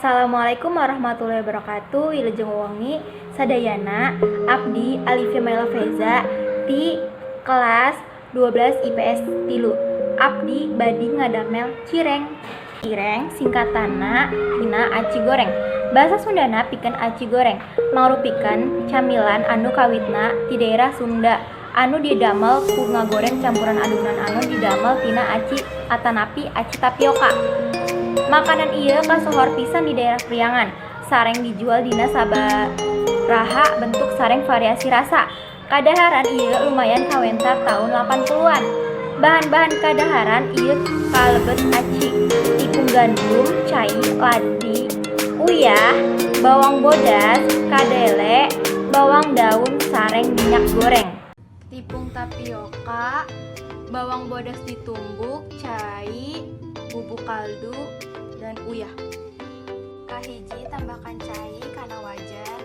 Assalamualaikum warahmatullahi wabarakatuh. Wilujeng wengi sadayana. Abdi Alifia Maila Feza ti kelas 12 IPS 3. Abdi bade ngadamel cireng. Cireng singkatanna tina aci goreng. Bahasa Sundana pikeun aci goreng, mangrupikeun camilan anu kawitna ti daerah Sunda anu didamel ku ngagoreng campuran adonan anu didamel tina aci atanapi aci tapioka. Makanan ieu kasohor pisan di daerah Priangan. Sareng dijual dina sabaraha bentuk sareng variasi rasa. Kadaharan ieu lumayan kawentar taun 80-an. Bahan-bahan kadaharan ieu kalebet aci, tipung gandum, cai, ladi, uyah, bawang bodas, kadele, bawang daun, sareng minyak goreng. Tipung tapioka, bawang bodas ditumbuk, cai, bubuk kaldu, dan uyah. Kahiji, tambahkan cai kana wajan.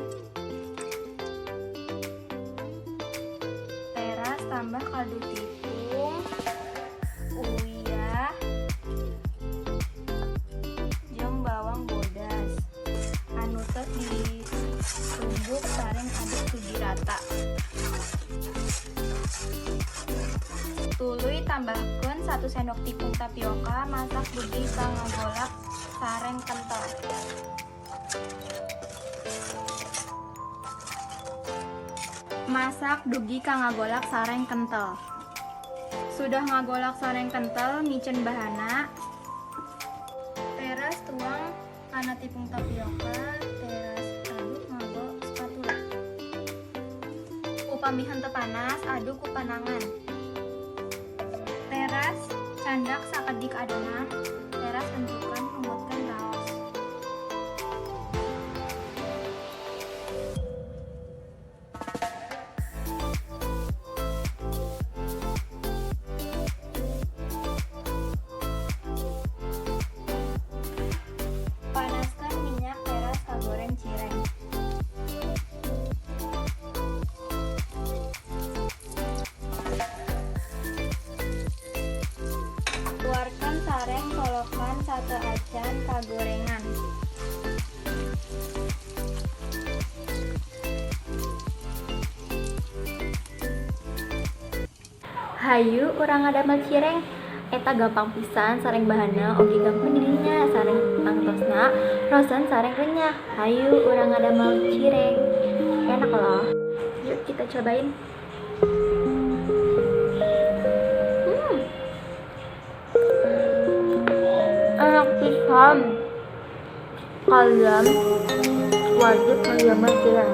Teras tambah kaldu tipung, uyah, jeung bawang bodas anu tos ditumbuk, sareng aduk dugi rata. Tuluy tambahkeun 1 sendok tipung tapioka, masak dugi ka ngagolak sareng kentel. Masak dugi ka ngagolak sareng kentel. Sudah ngagolak sareng kentel, miceun bahanna. Teras tuang kana tipung tapioka, teras aduk nganggo spatula. Upami henteu panas, aduk ku panangan. Teras candak sakedik adonan, teras bentukan numutkeun raos. Panaskan minyak, teras kagoreng cireng. Keluarkan sareng colokan sateuacan kagorengan. Hayu urang ngadamel cireng. Eta gampang pisan sareng bahanna oge gampang didinya sareng tangtosna rosen sareng renyah. Hayu urang ngadamel cireng. Enak loh. Yuk kita cobain. Enak pisan. Kalian wajib ngadamel cireng.